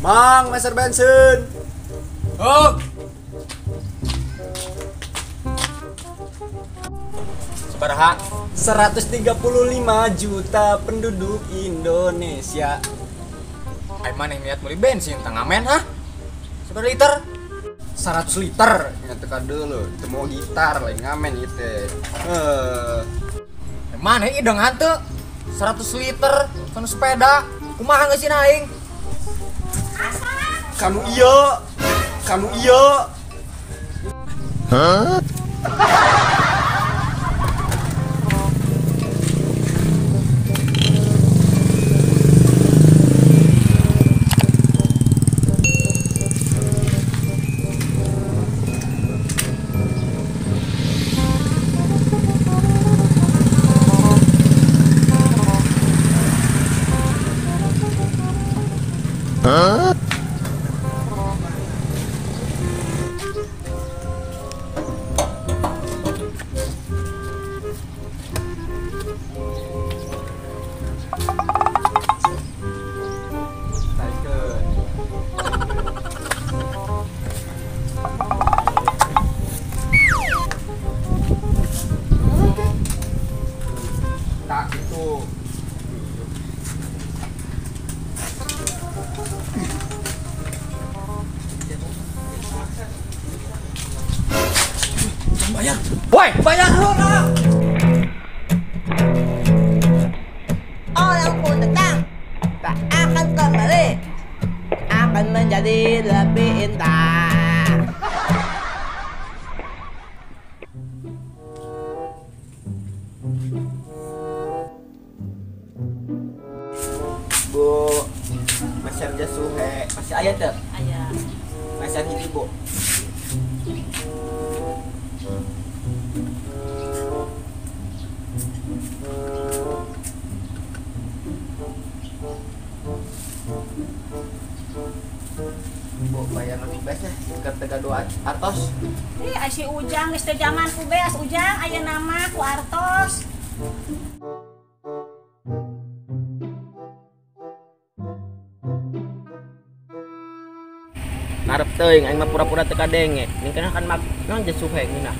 Mang, meser bensin. Oh. Sabaraha? 135 juta penduduk Indonesia. Ai maneh niat meuli bensin tang ngamen hah? Sabaraha liter? 100 liter. Nya teu kadeuleu, teu mau gitar lain ngamen ieu teh. Heuh. Maneh ideng hanteu 100 liter kana sepeda. Kumaha geus aing? Kamu iya. Kamu iya. Hah? Huh? Tak itu. Bayar. Woi, bayar lu lah. Orang pun datang tak akan kembali, akan menjadi lebih indah. Bu, meser jasuhe masih aya teu? Aya. Meser hiji, Bu. Bu, bayar lebih beasnya ke tega dua artos. Ih, si Ujang geus teu jaman ku beas Ujang aya nama ku artos. Ngarep teuing aing mah pura-pura teu kadenge. Ning kana kan mak naon jasuhe ngeunah.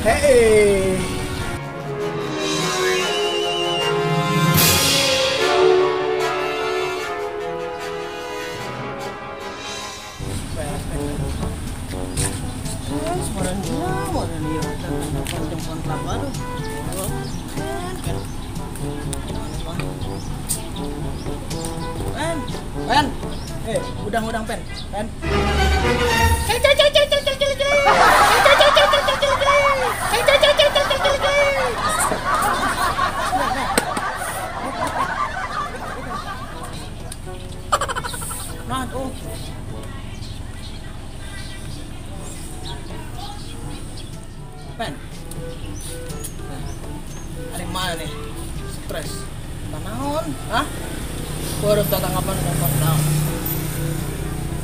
Hey. Pen, udang-udang pen, pen. Stres. Naon? Hah? Baru tanggapan ngomong naon?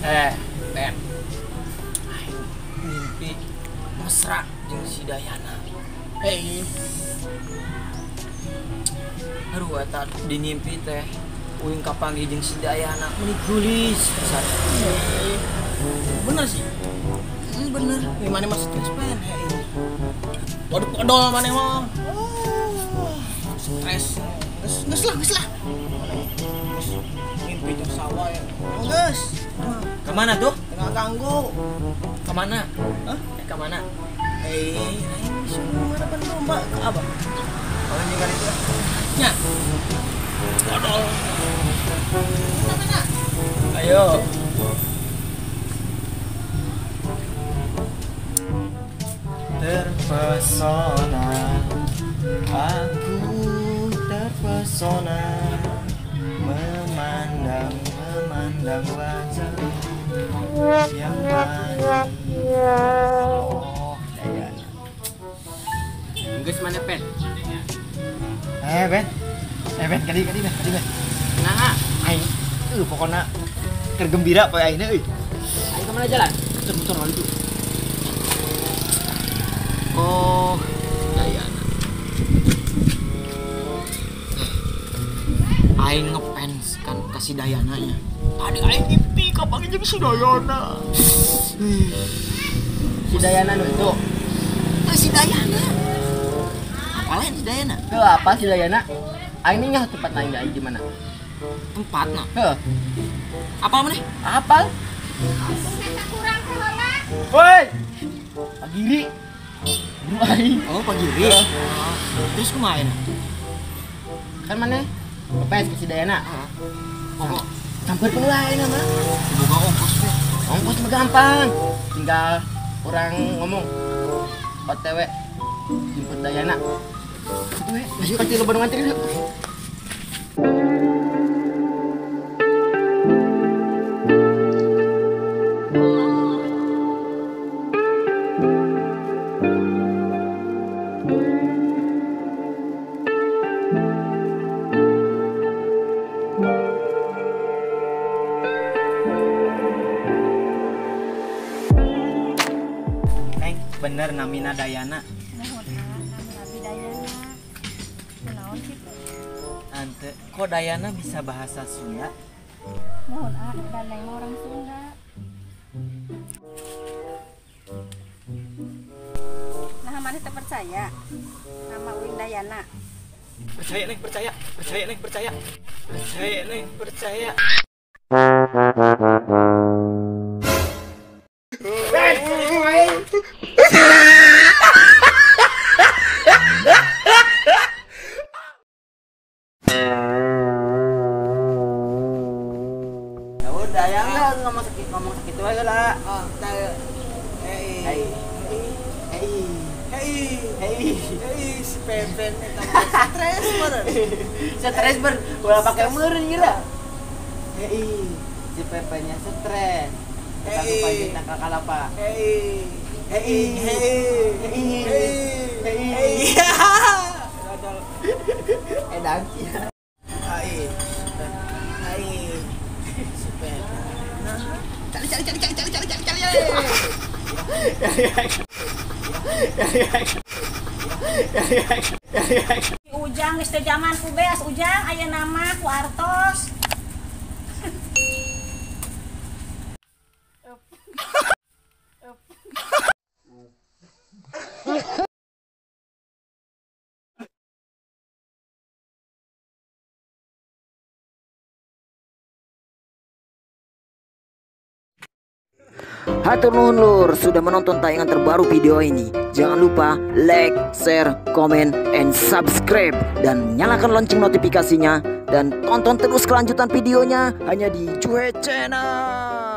Ben. Aing mimpi mesra jeung si Dayana. Hei. Aduh eta di mimpi teh uing kapanggih jeung si Dayana meuni geulis pisan. Bener sih. Bener. Gimana mah stres pen? Hei. Waduh podol maneh mah. Stres. Geus lah, geus lah. Geus mimpi jeung sawah ya. Geus. Kemana tuh? Tengah ganggu. Kemana? Hah? Kemana? Aing disuruh harapan domba ke abah. Oh, ini kan itu. Nya. Bodol. Mana? Ayo. Terpesona, aku terpesona, memandang wajahmu yang manis. Oh, Dayana. Geus mana pen? Ben. Ben, kadi Ben. Nah, aing pokona keur gembira poe aingna euy. Aing kemana jalan? Muter-muter kali itu. Oh, Dayana. Aing ngefans kan ka si Dayana nya. Tadi aing mimpi kapanggih jeung si Dayana. Si Dayana nu itu. Si Dayana. Apalagi si Dayana? Tuh apa si Dayana? Aing nih tempat aing aing di mana? Tempatna. Heuh. Apal maneh? Apal. Kurang heula. Woi. Pagiri. Buru aing. Oh, Pagiri. Terus kumaha ayeuna? Kan maneh ngefans ke si Dayana. Heeh. Pokok sampeurkeun lah ayeuna mah. Boga ongkos teh. Ongkos mah gampang. Tinggal orang ngomong OTW jemput Dayana. Itu we. Ayo pasti lo baru ngantri yuk. Neng, bener namina Dayana. Nuhun nami abi Dayana. Kunaon kitu? Ante, kok Dayana bisa bahasa Sunda? Nuhun ah, da neng mah orang Sunda. Nah, maneh teu percaya? Nama uing Dayana. Percaya Neng, percaya. Percaya Neng, percaya. Percaya Neng, percaya. Ya udah ya enggak ngomong segitu aja lah. Oh, Hei. Hei. Hei. Hei. Hei, si Pepen eta mah stres meureun. Stres ber, ulah pakai meureun gila. Hei, si Pepennya stres. Kita Hei. panjat ka kalapa. Hei. Hei. Hei. Hei. Hei. Hei. Dodol. Edan sih. Ai. Ai. Si Pepen. Nah, cari. Ujang geus teu jaman ku beas Ujang ayeuna mah ku artos. Hatur nuhun lur sudah menonton tayangan terbaru video ini. Jangan lupa like, share, comment, and subscribe. Dan nyalakan lonceng notifikasinya. Dan tonton terus kelanjutan videonya hanya di Juhe Channel.